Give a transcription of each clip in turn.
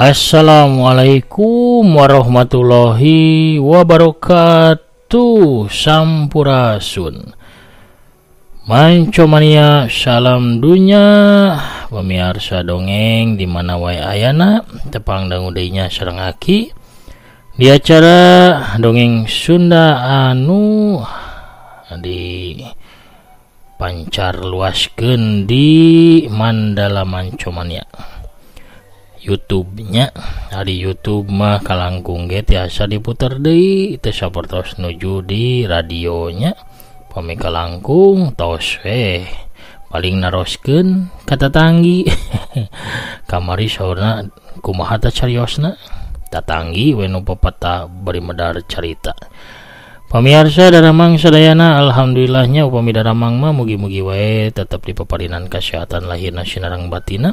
Assalamualaikum warahmatullahi wabarakatuh. Sampurasun Mancomania, salam dunya. Pemirsa dongeng di mana wae ayana, tepang dangu deui nya sareng aki di acara dongeng Sunda anu di pancar luaskeun di Mandala Mancomania YouTube-nya. Ari YouTube mah kalangkung ge tiasa diputer deui teu sapertos nuju di radionya. Pami kalangkung tos we paling naroskeun ka tatanggi. Kamari saurna kumaha tah cariosna, tatanggi we nu papata bari medar carita. Pamirsa daramang sadayana, alhamdulillahnya upami daramang mah mugi-mugi wae tetep dipaparinan kasehatan lahirna sinareng batina,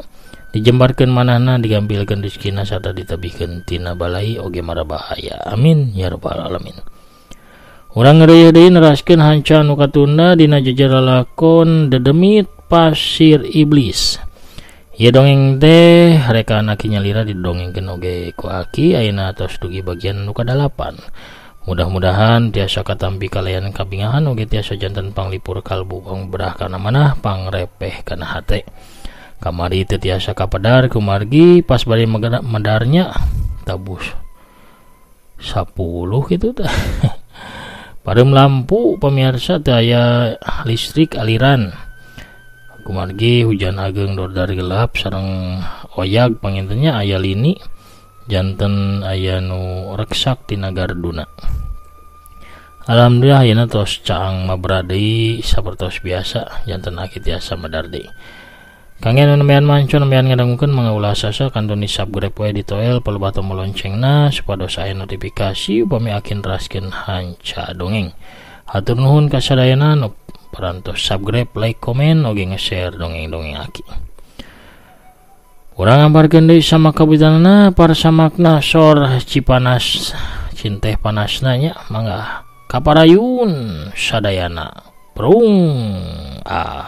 dijembarkeun manahna, digampilkeun rezekina sarta ditebihkeun tina balai oge mara bahaya. Amin ya rabbal alamin. Urang ngeureuy deui neraskeun hanca nu katunda dina jejer lalakon Dedemit Pasir Iblis. Ieu dongeng teh reka aki nyalira didongengkeun oge ku aki ayeuna tos dugi bagian nu kadalapan. Mudah-mudahan tiasa katampi kalayan kabingahan oge tiasa janten panglipur kalbu pangberah kana manah pangrepeh kana hate. Kamari teu tiasa kapadar kumargi pas bari medarnya tabus 10 gitu tah. Padem lampu pemirsa teu aya listrik aliran. Kumargi hujan ageng dordar gelap sareng oyag pangintennya aya lini janten aya nu reksak tina garduna. Alhamdulillah ayeuna tos caang mabra deui sapertos biasa janten aki tiasa medar deui. Kangge nu nembean manco nembean ngadangukeun mangga ulah sasa kantun di subscribe wae di toel palebah tombol loncengna supados aya notifikasi upami aki neraskeun hanca dongeng. Hatur nuhun ka sadayana nu parantos subscribe, like, komen oge nge-share dongeng-dongeng aki. Urang ngambarkeun deui sama kawitanana parsamakna sor Cipanas cinteh panasna nya mangga kaparayun sadayana. Prung ah.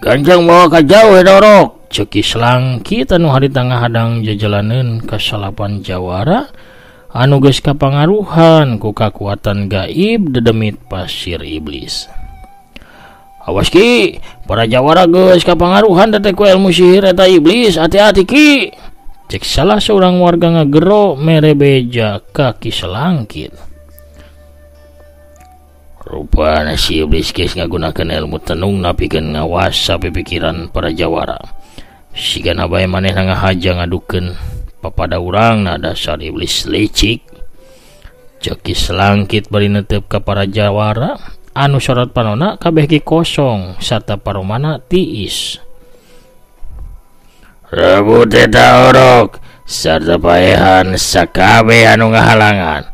Ganjang bawa ka jauh dorok ceuk Ki Selangkit anu harita ngahadang jajalaneun ka salapan jawara anu geus kapangaruhan ku kakuatan gaib dedemit pasir iblis. Awas Ki, para jawara geus kapangaruhan teh ku ilmu sihir eta iblis, hati-hati Ki. Cek salah seorang warga ngagero mere beja ka Ki Selangkit. Rupana si iblis geus ngagunakeun ilmu tenung napikeun ngawasa pipikiran para jawara. Sigana bae manehna ngahaja ngadukeun papada urangna dasar iblis licik. Ceuk Ki Selangkit bari netep ka para jawara anu sorot panona kabeh ki kosong sarta paromana tiis. Rebut eta orok sarta paehan sakabeh anu ngahalangan.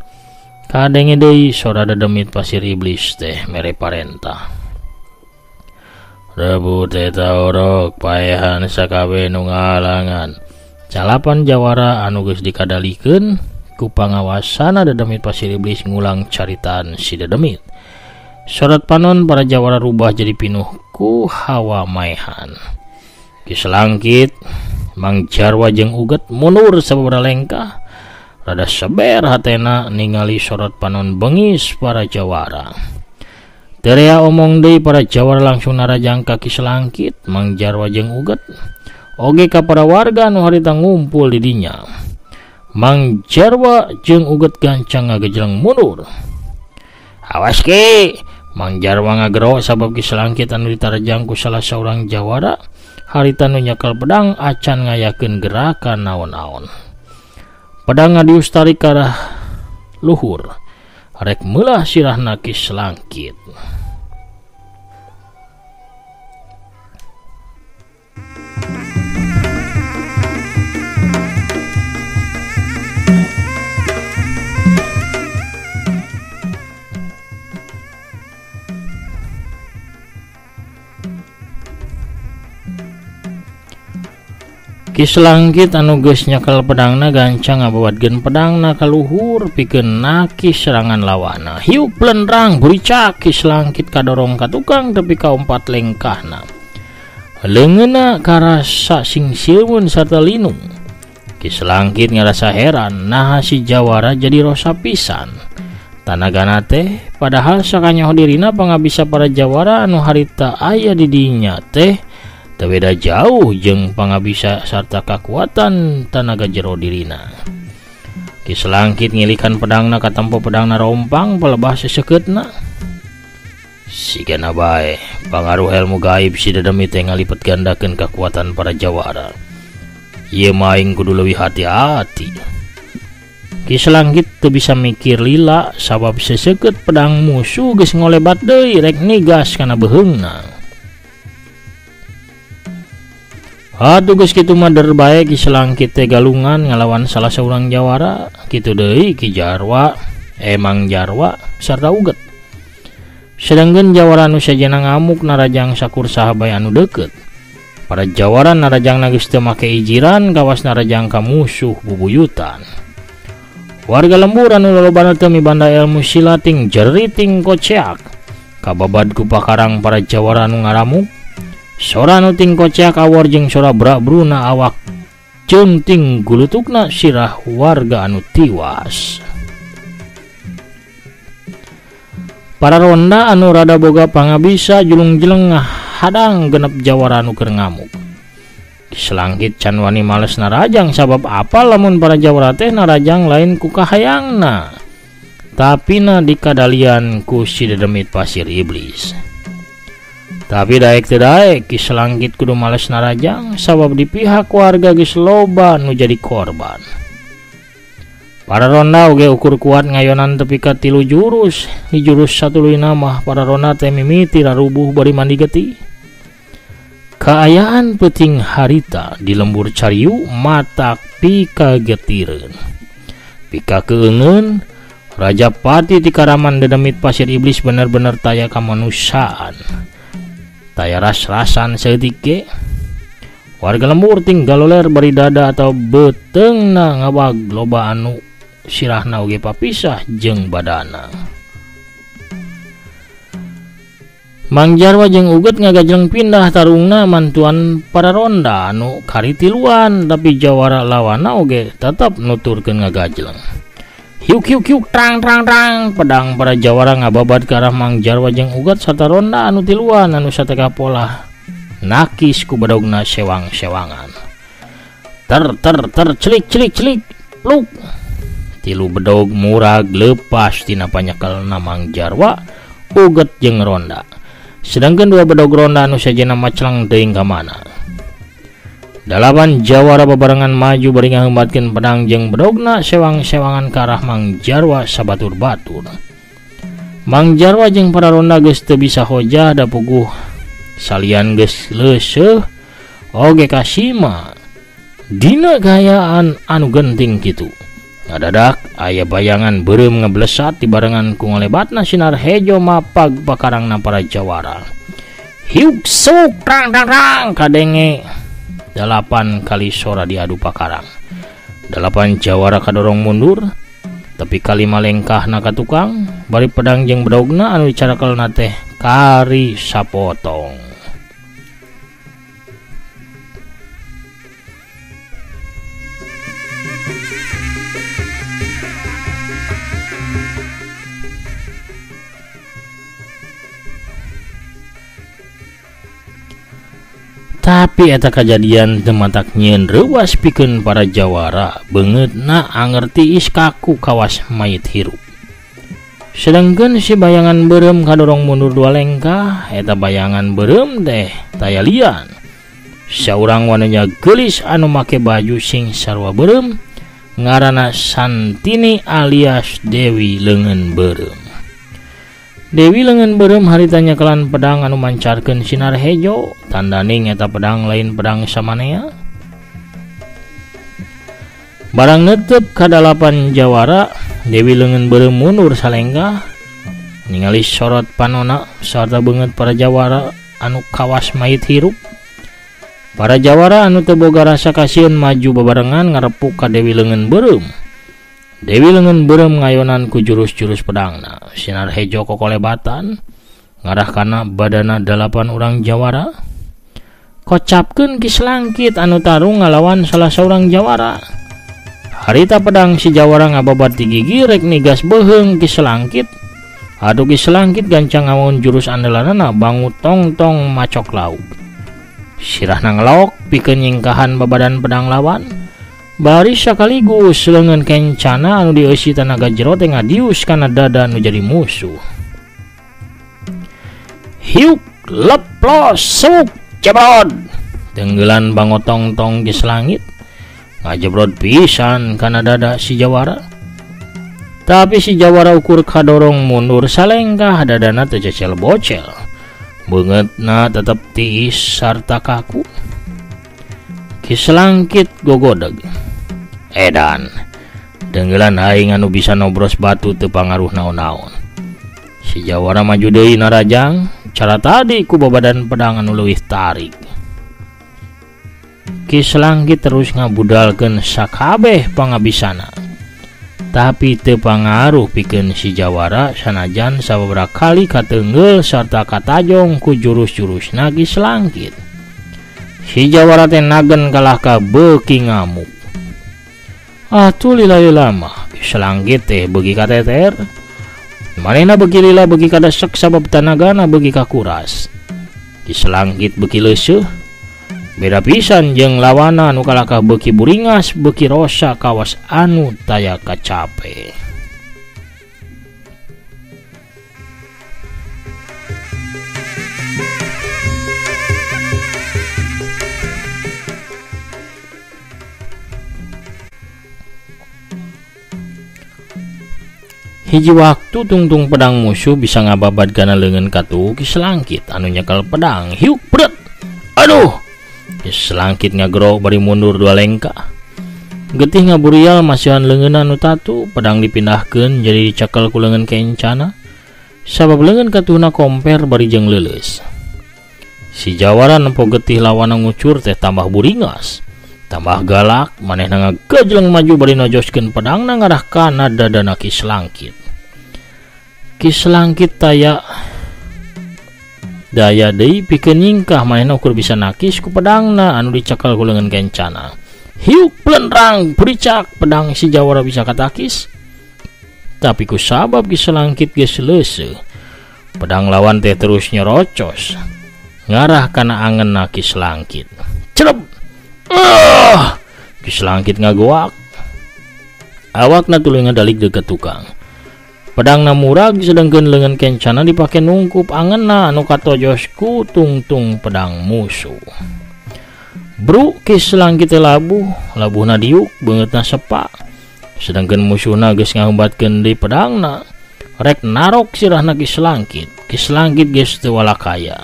Kadenge deui sora dedemit pasir iblis teh mere parentah. Rebut eta orok paehan sakabeh nu ngahalangan. Calapan jawara anu geus dikadalikeun ku pangawasana dedemit pasir iblis ngulang caritaan si dedemit. Sorot panon para jawara rubah jadi pinuh ku hawa maehan. Ki Selangkit, Mang Jarwa jeung Uget mundur sababaraha lengkah. Rada seber hatena ningali sorot panon bengis para jawara. Terea omong deui para jawara langsung narajang ka Ki Selangkit, Mang Jarwa jeung Uget oge ka para warga anu harita ngumpul di dinya. Mang Jarwa jeung Uget gancang ngagejleng mundur. Awas Ki, Mang Jarwa ngagero sabab Ki Selangkit anu ditarajang ku salah saurang jawara harita nu nyakal pedang acan ngayakeun gerakan naon-naon. Pedang ngadius tarik ka arah luhur rek meulah sirahna Ki Selangkit. Ki Selangkit anu geus nyekel pedangna gancang ngabawadkeun pedangna ka luhur pikeun nakis serangan lawana. Hiup lendrang buricak Ki Selangkit kadorong ka tukang tepi ka 4 lengkahna. Leungeunna karasa sing sieuweun sarta linung. Ki Selangkit ngarasa heran naha si jawara jadi rosa pisan. Tanagana teh padahal sakanyaho dirina pangabisa para jawara anu harita aya di dinya teh teu beda jauh jeung pangabisa sarta kakuatan tanaga jero dirina. Ki Selangkit ngilikan pedangna katempo pedangna rompang palebah sesekeutna. Sigana bae pangaruh ilmu gaib si dedemit teh ngalipet gandakeun kakuatan para jawara. Ieu mah aing kudu leuwih hati-hati. Ki Selangkit teu bisa mikir lila sabab seseukeut pedang musuh geus ngolebat deui rek nigas kana beuheungna. Atuh geus kitu mah der bae Ki Selangkit teh galungan ngalawan salah saurang jawara, kitu deui Ki Jarwa, Emang Jarwa sarta Uget. Sedangkeun jawara anu sajena ngamuk narajang sakur saha bae anu deukeut. Para jawara narajang geus teu make ijiran kawas narajang ka musuh bubuyutan. Warga lembur anu lolobana teu mibanda ilmu silating jeriting koceak. Kababad ku pakarang para jawara anu ngaramuk. Sora nu ting koceak awor jeung sora brak-bruna awak jeung ting gulutukna sirah warga anu tiwas. Para ronda anu rada boga pangabisa julung-jeleng hadang genep jawara anu keur ngamuk. Ki Selangkit can wani males narajang sabab apal lamun para jawara teh narajang lain ku kahayangna, tapi na dikadalian ku si dedemit pasir iblis. Tapi daek teu daek Ki Selangkit kudu males narajang sabab di pihak warga geus loba nu jadi korban. Para ronda oge ukur kuat ngayonan tepi ka 3 jurus. Di jurus satuluyna mah para ronda teh mimiti rarubuh bari mandi getih. Kaayaan peuting harita di lembur cariu matak pikagetireun. Pikakeungeun Raja Pati ti karaman dedemit pasir iblis bener-bener taya kamanusiaan. Taya ras-rasan saeutik ge. Warga lembur tinggal loler bari dada atau beuteungna ngabag loba anu sirahna oge papisah jeung badana. Mang Jarwa jeung Uget ngagajleng pindah tarungna mantuan para ronda anu kari tiluan, tapi jawara lawana oge tetep nuturkeun ngagajleng. Hiuk hiuk hiuk trang trang trang pedang para jawara ngababad ka arah Mang Jarwa jeung Uget sarta ronda anu tiluan anu sateka polah nakis ku bedogna sewang-sewangan. Ter ter ter celik celik celik pluk. Tilu bedog murag lepas tina panyekelna Mang Jarwa, Uget jeung ronda. Sedangkan 2 bedog ronda anu sajena maclang teuing ka mana. 8 jawara babarengan maju bari ngaheumatkeun pedang jeung bedogna sewang-sewangan ka arah Mang Jarwa sabatur-batur. Mang Jarwa jeung para ronda geus teu bisa hojah da puguh salian geus leuseuh oge kasima dina gayaan anu genting kitu. Ngadadak aya bayangan beureum ngeblesat dibarengan ku ngolebatna sinar hejo mapag pakarangna para jawara. Hiuk suk rang rang rang kadenge 8 kali sora diadu pakarang. 8 jawara kadorong mundur tapi kalima lengkahna ka tukang bari pedang jeung bedogna anu dicarakelna teh kari sapotong. Tapi eta kajadian teu matak nyieun reuwas pikeun para jawara beungeutna anger tiis kaku kawas mayit hirup. Sedangkeun si bayangan beureum kadorong mundur 2 lengkah, eta bayangan beureum teh taya lian. Saurang wananya geulis anu make baju sing sarua beureum ngaranna Santini alias Dewi Leungeun Beureum. Dewi Leungeun Beureum harita nyekelan pedang anu mancarkeun sinar hejo, tandaning eta pedang lain pedang samanea. Barang netep ka 8 jawara, Dewi Leungeun Beureum mundur salengkah ningali sorot panona sarta beungeut para jawara anu kawas mayit hirup. Para jawara anu teu boga rasa kasieun maju babarengan ngarepuk ka Dewi Leungeun Beureum. Dewi Leungeun Beureum ngayonan ku jurus-jurus pedangna. Sinar hejo kokolebatan ngarah kana badana 8 urang jawara. Kocapkeun Ki Selangkit anu tarung ngalawan salah saurang jawara. Harita pedang si jawara ngababat di gigi rek nigas beuheung Ki Selangkit. Aduh Ki Selangkit gancang ngamun jurus andalanana bangu tong-tong macok lauk. Sirahna ngelok pikeun nyingkahan babadan pedang lawan. Bari sakaligus leungeun kencana anu dieusi tanaga jero teh ngadius kana dada nu jadi musuh. Hiuk leplos suk jebrod. Tenggelan bangotong-tong Ki Selangit ngajebrod pisan kana dada si jawara. Tapi si jawara ukur kadorong mundur salengkah dadana teu cecel bocel. Beungeutna tetep tiis sarta kaku. Ki Selangkit gogodeg. Edan, denggelan aing anu bisa nobros batu teu pangaruh naon-naon. Si jawara maju deui narajang, cara tadi ku babadan pedang anu leuwih tarik. Ki Selangkit terus ngabudalkeun sakabeh pangabisana. Tapi teu pangaruh pikeun si jawara sanajan sababaraha kali kateunggeul sarta katajong ku jurus-jurusna Ki Selangkit. Si jawara teh nagen kalah ka beuki ngamuk. Atuh lila-lila mah Ki Selangkit teh beuki kateter. Manehna beuki lila beuki kadesek sabab tanagana beuki kakuras. Ki Selangkit beuki leuseuh. Beda pisan jeung lawana anu kalakah beuki buringas beuki rosa kawas anu taya kacape. Hiji waktu tungtung pedang musuh bisa ngababad kana leungeun katuhu Ki Selangkit anu nyekel pedang hiuk bret. Aduh! Ki Selangkit ngagero bari mundur 2 lengkah. Getih ngaburial masihan leungeunna nu tatu, pedang dipindahkeun jadi dicekel ku leungeun kencana. Sabab leungeun katuhuna komper bari jeung leuleus. Si jawara nempo getih lawana ngucur teh tambah buringas, tambah galak, manehna ngagejleng maju bari nojoskeun pedangna ngarah kana dadana Ki Selangkit. Ki Selangkit taya daya deui pikeun nyingkah manehna ukur bisa nakis ku pedangna anu dicekel ku leungeun kencana. Hiuk plenrang bericak pedang si jawara bisa katakis. Tapi ku sabab Ki Selangkit geus leuseuh, pedang lawan teh terus nyerocos ngarah kana angenna Ki Selangkit. Cerep. Ki Selangkit ngagoak. Awakna tuluy ngadalik deukeut tukang. Pedangna murag sedangkeun leungeun kencana dipake nungkup angenna anu katojos ku tungtung pedang musuh. Bru Ki Selangkit teh labuh, labuhna diuk, beungeutna sepa. Sedangkeun musuhna geus ngahumbatkeun deui pedangna, rek narok sirahna Ki Selangkit. Ki Selangkit geus teu walakaya.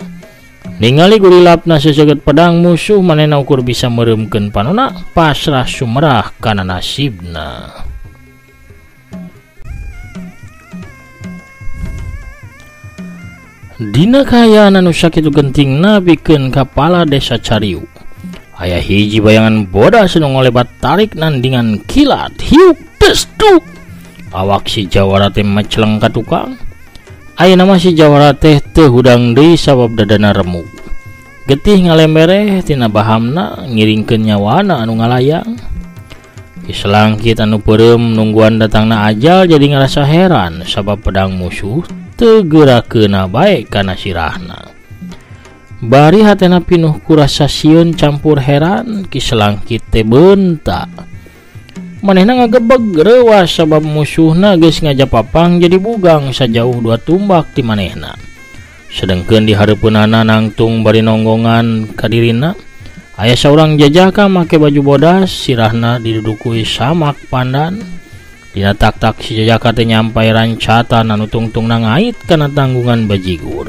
Ningali gurilapna seseget pedang musuh manehna ukur bisa meureumkeun panona, pasrah sumerah kana nasibna. Dina kaayaan anu sakitu gentingna pikeun kapala desa Cariu. Aya hiji bayangan bodas nu ngolebat tarik nandingan kilat hiuk tes duk. Awak si jawara teh meceleng ka tukang. Ayeuna mah si jawara teh teu hudang deui sabab dadana remuk. Getih ngalembereh tina bahamna ngiringkeun nyawana anu ngalayang. Ki Selangkit anu peureum nungguan datangna ajal jadi ngarasa heran sabab pedang musuh teu geurakeuna bae kana sirahna. Bari hatena pinuh ku rasa sieun campur heran, Ki Selangkit teh beunta. Manehna ngagebeg reuas sabab musuhna geus ngajapapang jadi bugang sajauh 2 tumbak ti manehna. Sedengkeun di hareupeunana nangtung bari nonggongan ka dirina, aya saurang jajaka make baju bodas, sirahna didudukui samak pandan. Dina tak-tak si jajaka teh nyampai rancatan anu tungtungna ngait kana tanggungan bajigur.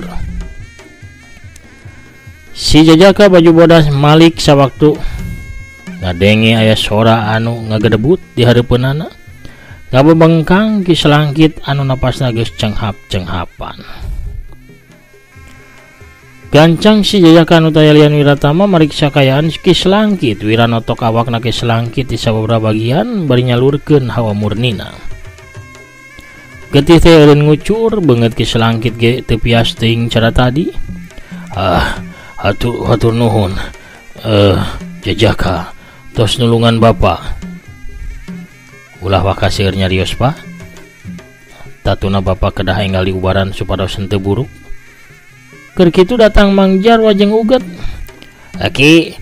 Si jajaka baju bodas malik sawaktu ngadenge aya sora anu ngagedebut di hareupeunana. Ngabebengkang Ki Selangkit anu napasna geus cenghap-cenghapan. Gancang si jajaka anu tayalian Wiratama mariksa kayaan Ki Selangkit. Wira notok awakna Ki Selangkit di sababaraha bagian bari nyalurkeun hawa murnina. Getih teh eureun ngucur beungeut Ki Selangkit ge teu pias teuing cara tadi. Ah, hatur nuhun. Jajaka tos nulungan bapa. Ulah waka seueur nyarios Pak. Tatuna bapa kedah enggal diubaran supados henteu buruk. Keur kitu datang Mang Jarwa jeung Uget. Ki,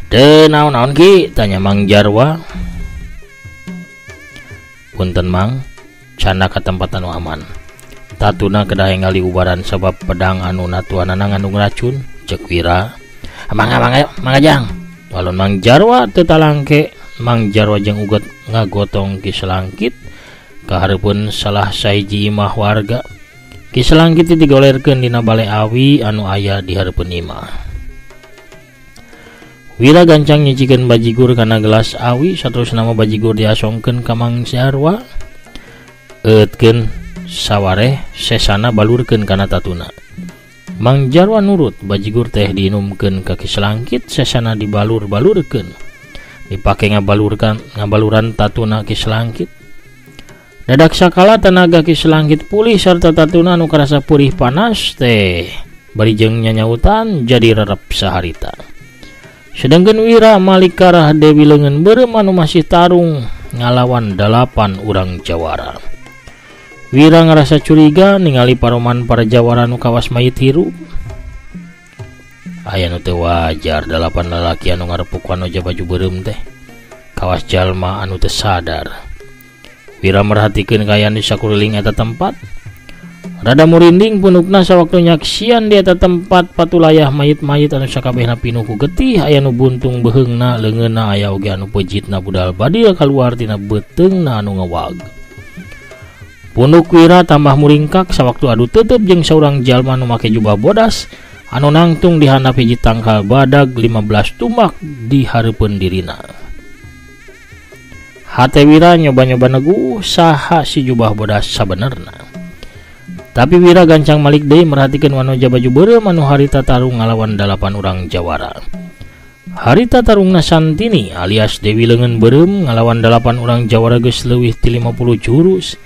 teu naon-naon Ki? Tanya Mang Jarwa. Punten Mang, canda ka tempat anu aman. Tatuna kedah enggal diubaran sabab pedang anu natuanana ngandung racun, ceuk Wira. Mangga mangga mangga jang. Walon Mang Jarwa teu talangke, Mang Jarwa jeung Uget ngagotong Ki Selangkit ka hareupeun salah sahiji imah warga. Ki Selangkit digolerkeun dina bale awi anu aya di hareupeun imah. Wira gancang nyicikeun bajigur kana gelas awi, saterusna mah bajigur diasongkeun ka Mang Jarwa. Eutkeun sawareh sesana balurkeun kana tatuna. Mang Jarwa nurut, bajigur teh diinumkeun ka Ki Selangkit, sesana dibalur-balurkeun. Dipake ngabaluran tatuna Ki Selangkit. Dadak sakala tenaga Ki Selangkit pulih sarta tatuna anu karasa purih panas teh bari jeung nyanyautan jadi rerep saharita. Sedangkeun Wira malik karah Dewi Leungeun Beureum anu masih tarung ngalawan 8 urang jawara. Wira ngarasa curiga ningali paroman para jawara anu kawas mayit hirup. Aya nu teu wajar 8 lalaki anu ngarepuk wanoja baju beureum teh kawas jalma anu teu sadar. Wira merhatikeun kaayaan di sakuriling eta tempat. Rada murinding punukna sawaktu nyaksian di eta tempat patulayah mayit-mayit anu sakabehna pinuh ku getih, aya nu buntung beheungna, leungeunna, aya oge anu pejitna budal badil kaluar tina beuteungna anu ngewag. Punuk Wira tambah muringkak sawaktu adu tetep jeung saurang jalma anu make jubah bodas anu nangtung di handap hiji tangkal badag 15 tumak di hareupeun dirina. Hate Wira nyoba-nyoba neguh saha si jubah bodas sabenerna. Tapi Wira gancang malik deui merhatikeun wanoja baju beureum anu harita tarung ngalawan 8 urang jawara. Harita tarungna Santini alias Dewi Leungeun Beureum ngalawan 8 urang jawara geus leuwih ti 50 jurus.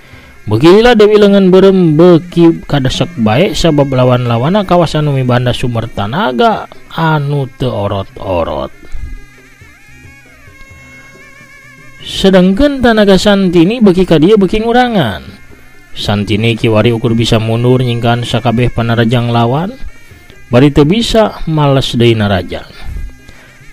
Beginilah Dewi Leungeun Beureum beuki kadesek bae sabab lawan-lawanna kawas anu mibanda sumber tanaga anu teu orot-orot. Sedangkan tanaga Santini beuki ka dieu beuki ngurangan. Santini kiwari ukur bisa mundur nyingkahan sakabeh panarajang lawan, bari teu bisa males deui narajang.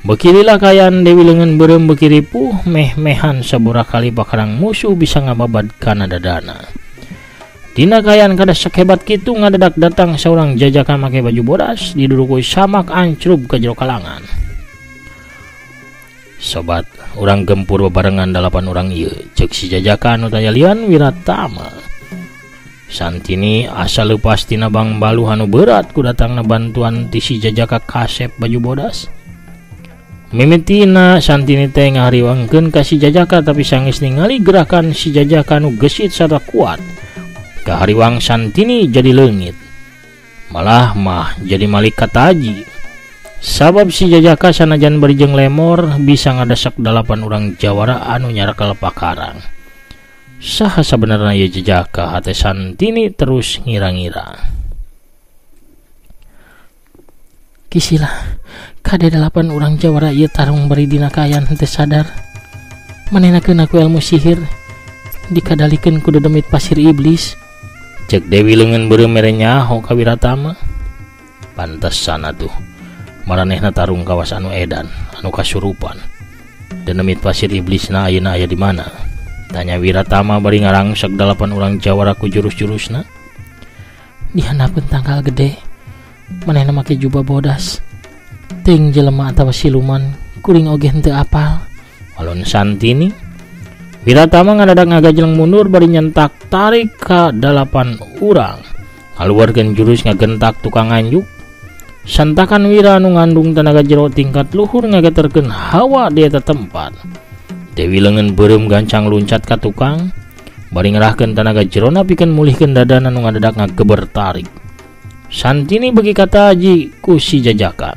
Beuki lila kaayaan Dewi Leungeun Beureum beuki ripuh, meh-mehan sabaraha kali pakarang musuh bisa ngababad kana dadana. Dina kaayaan kadesek hebat kitu ngadadak datang saurang jajaka make baju bodas didurukui samak ancrub ka jero kalangan. Sobat, urang gempur bebarengan 8 urang ieu, ceuk si jajaka anu tayalian Wiratama. Santini asa leupas tina bangbaluh anu berat ku datangna bantuan ti si jajaka kasep baju bodas. Mimitina Santini teh ngahariwangkeun ka si jajaka tapi sanggeus ningali gerakan si jajaka anu gesit sarta kuat. Kahariwang Santini jadi leungit. Malah mah jadi malik kataji. Sabab si jajaka sanajan bari jeung lemor bisa ngadesek 8 urang jawara anu nyarakel pakarang. Saha sabenerna ieu jajaka hate Santini terus ngira-ngira. Kisila kade 8 urang jawara ieu tarung bari dina kaayaan henteu sadar. Manehna keun ku ilmu sihir dikadalikeun ku dedemit pasir iblis. Ceuk Dewi Leungeun Beureum mere nyaho ka Wiratama. Pantesan atuh maranehna tarung kawas anu edan anu kasurupan. Dedemit pasir iblisna ayeuna aya di mana? Tanya Wiratama bari ngarangsek 8 urang jawara ku jurus-jurusna. Di handapeun tangkal gede manehna make jubah bodas. Teuing jelema atawa siluman kuring oge henteu apal. Walon Santini. Wiratama ngadadak ngagajeleng mundur bari nyentak tarik ka 8 urang. Ngaluarkeun jurus ngagentak tukang nganjuk. Santakan Wira anu ngandung tenaga jero tingkat luhur ngageterkeun hawa di eta tempat. Dewi Leungeun Beureum gancang luncat ka tukang bari ngerahkeun tenaga jerona pikeun mulihkeun dadana nu ngadadak ngageber tarik. Santini beuki kataji ku si jajaka.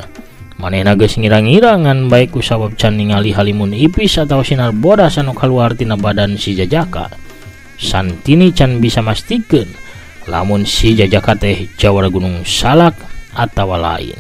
Manehna geus ngira-ngira ngan bae ku sabab can ningali halimun ipis atawa sinar bodas anu kaluar tina badan si jajaka. Santini can bisa mastikeun lamun si jajaka teh jawara Gunung Salak atawa lain.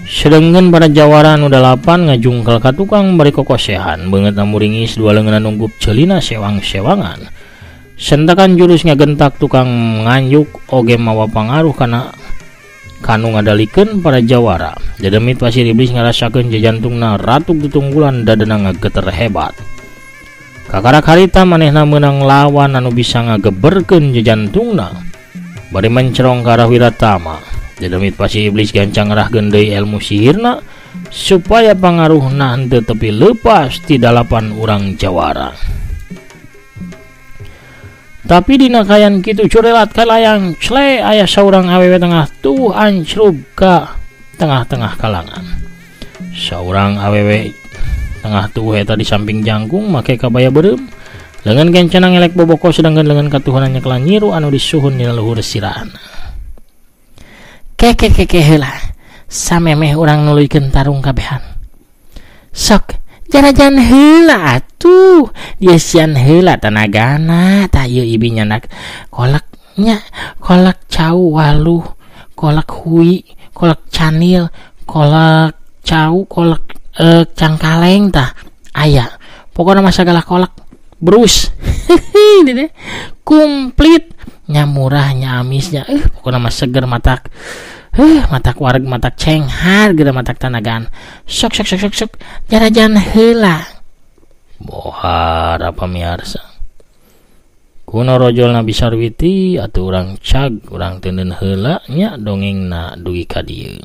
Sedengkeun para jawara anu 8 ngajungkel ka tukang bari kokosehan beungeutna muringis dua leungeunna nunggup ceulina sewang-sewangan. Sentakan jurus ngagentak tukang nganjuk oge mawa pangaruh kana kanu ngadalikeun para jawara. Dedemit Pasir Iblis ngarasakeun jajantungna ratuk ditunggulan dadana ngageter hebat. Kakarak harita manehna meunang lawan anu bisa ngageberkeun jajantungna. Bari mencerong ka arah Wiratama. Dedemit Pasir Iblis gancang ngerahkeun deui ilmu sihirna supaya pangaruhna henteu tepi leupas ti dalapan urang jawara. Tapi dina kayan kitu curelat kalayang cle aya saurang awewe tengah tuh ancrub ka tengah-tengah kalangan. Saurang awewe tengah tuh eta di samping jangkung make kabaya beureum, leungeun kencana ngelek boboko sedangkan leungeun katuhunan nyekelan nyiru anu disuhun dina luhur sirahna. Keke keke heula samemeh urang nuluykeun tarung kabehan. Sok jarajan heula atuh, diesian heula tanagana tah ieu ibi nyanak kolaknya, kolak cau waluh, kolak hui, kolak canil, kolak cau, kolak cangkaleng tah aya. Pokona mah sagala kolak brus. Hehehe komplit nya murah nya amisnya, pokona mah seger matak. Matak wareg matak cenghar geura matak tanagaan. Sok sok sok sok sok jarajan heula. Bohara pamiarsa. Kuno rojol Nabi Sarwiti atuh urang cag urang teuneun heula nya dongengna dugi ka dieu.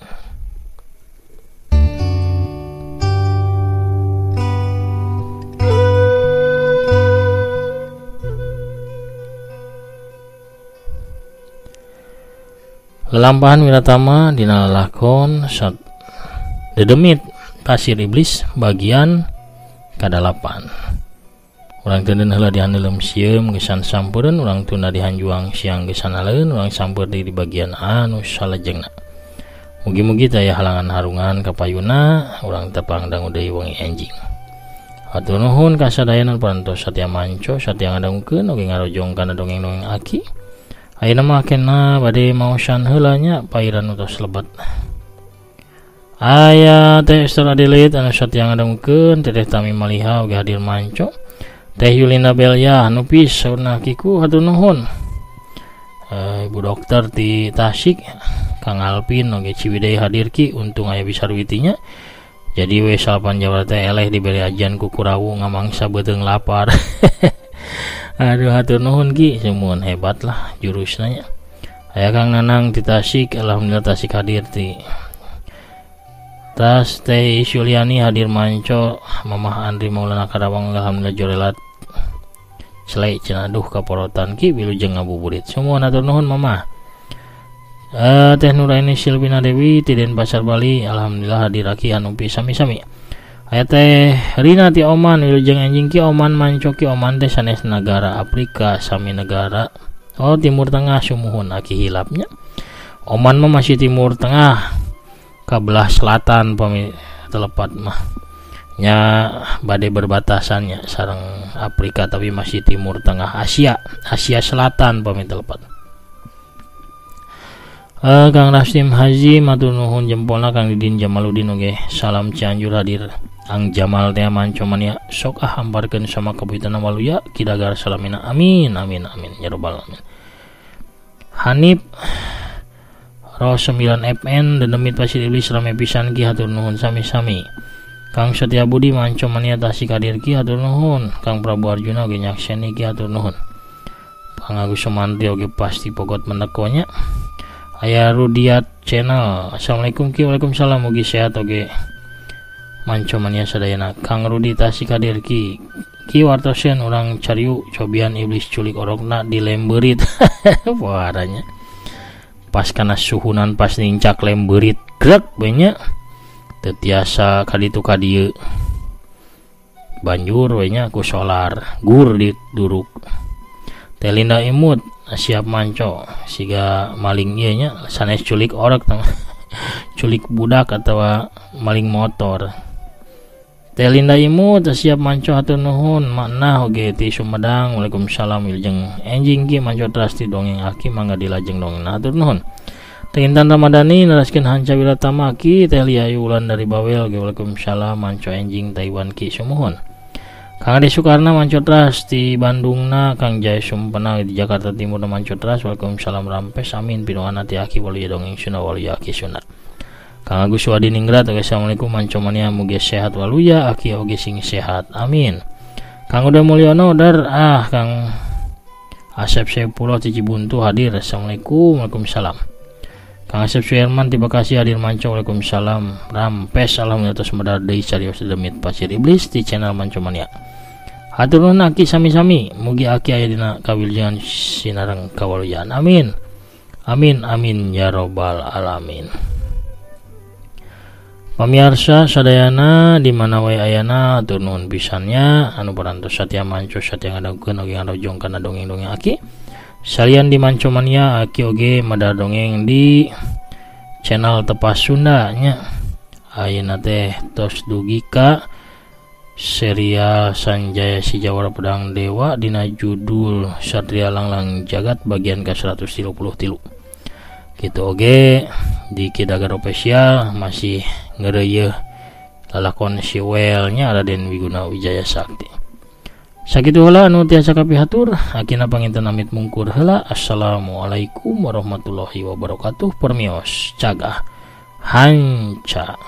Lelampahan Wiratama dina lalakon Dedemit Pasir Iblis bagian ka-8. Urang teuneun heula dihaneuleum sieum gesan sampureun, urang tunda dihanjuang siang gesan aleun, urang sampeur deui di bagian anu salajengna. Mugi-mugi taya halangan harungan kapayuna, urang tepang dangu deui wengi enjing. Hatur nuhun ka sadayana parantos satya manco satya ngadangukeun oge ngarojong kana dongeng-dongeng aki. Ayeuna mah kena bade maosan heula nya pairan utos lebat. Aya Teh Esther Adelit anu satya ngadangukeun, Teteh Tami Maliha oge hadir manco. Teh Yulinda Belia anu pis saurna kiku hatur nuhun. Ibu dokter ti Tasik, Kang Alpin oge Ciwidey hadir ki, untung aya Bisarwitinya. Jadi we salapan jawara teh eleh dibere ajian ku kurawu ngamangsa beuteung lapar. Aduh hatur nuhun ki, sumuhun hebat lah jurusna nya. Aya Kang Nanang ti Tasik, alhamdulillah Tasik hadir ti. Tas Teh Suliani hadir manco, Mamah Andri Maulana Karawang alhamdulillah jorelat celai cenah aduh kaporotan ki wilujeng ngabuburit. Sumuhun hatur nuhun Mamah. Teh Nuraini Silvina Dewi ti Denpasar Bali, alhamdulillah hadir aki anu sami-sami. Aya Teh Rina ti Oman wilujeng enjing ki Oman manco ki Oman teh sanes nagara Afrika sami negara oh Timur Tengah sumuhun aki hilapnya. Oman mah masih Timur Tengah kabelah selatan pami telepat mah nya bade berbatasannya sareng Afrika tapi masih Timur Tengah Asia, Asia Selatan pami telepat. Kang Rasim Haji matur nuhun jempolna, Kang Didin Jamaludin oge salam Cianjur hadir. Ang Jamal teh manco mania sok ah hamparkeun sama kabuyutan waluya kidagar salamina amin amin amin ya rabbal alamin. Hanif Ro 9 FN Dedemit Pasir Iblis rame pisan ki hatur nuhun sami-sami. Kang Setia Budi manco mania Tasik hadir ki hatur nuhun. Kang Prabu Arjuna oge nyakseni ki hatur nuhun. Kang Agus Sumantri oge pasti pogot menekonya. Aya Rudiat Channel. Assalamualaikum ki, waalaikumsalam, mugi sehat oge manco mania sadayana. Kang Rudi Tasik hadir ki. Ki wartoseun urang cariu cobian iblis culik orokna di lemberit. Puaranya. Pas kana suhunan pas nincak lem beurit grek we nya teu tiasa ka ditu ka dieu. Banjur we nya ku solar gur diduruk. Teh Linda Imut siap manco siga maling ieu nya sanes culik orek tah. Culik budak atawa maling motor. Teh Linda Imut siap manco hatur nuhun makna oge ti Sumedang. Waalaikumsalam wilujeng enjing ki manco teras ti dongeng aki mangga dilajeng dongeng hatur nuhun. Teh Intan Ramadhani neraskeun Hanca Wiratama ki. Teh Lia Yulan dari Bawel oge waalaikumsalam manco enjing Taiwan ki sumuhun. Kang Ade Sukarna manco teras di Bandungna, Kang Jaya Sumpena di Jakarta Timur manco teras waalaikumsalam rampes amin pinuana ti aki waluya dongeng Sunda waluya aki Sunda. Kang Agus Wadi Ningrat oge assalamualaikum manco mania mugi sehat waluya aki oge sing sehat amin. Kang Uda Mulyono dar Kang Asep Sepuluh di Cibuntu hadir assalamualaikum waalaikumsalam. Kang Asep Suherman di Bekasi hadir manco waalaikumsalam rampes alhamdulillah tos medar deui carios demit pasir iblis di channel Manco Mania. Hatur nuhun aki sami-sami mugi aki aya dina kawilujengan sinareng kawaluyaan amin. Amin amin ya robbal alamin. Pamiarsa sadayana di mana wae ayana hatur nuhun pisannya anu parantos satia manco satia ngadongkeun oge ngarojong kana dongeng-dongeng aki. Salian di Manco Mania aki oge madar dongeng di channel Tepas Sunda nya. Ayeuna teh tos dugi ka serial Sanjaya Si Jawara Pedang Dewa dina judul Satria Langlang Jagat bagian ka 133. Kitu oge di Kidagar Official masih ngereuyeeh lalakon si Well-nya Raden Wiguna Wijaya Sakti. Sakitu heula anu tiasa kapihatur, akina panginten amit mungkur heula. Assalamualaikum warahmatullahi wabarakatuh. Permios cagah hanca.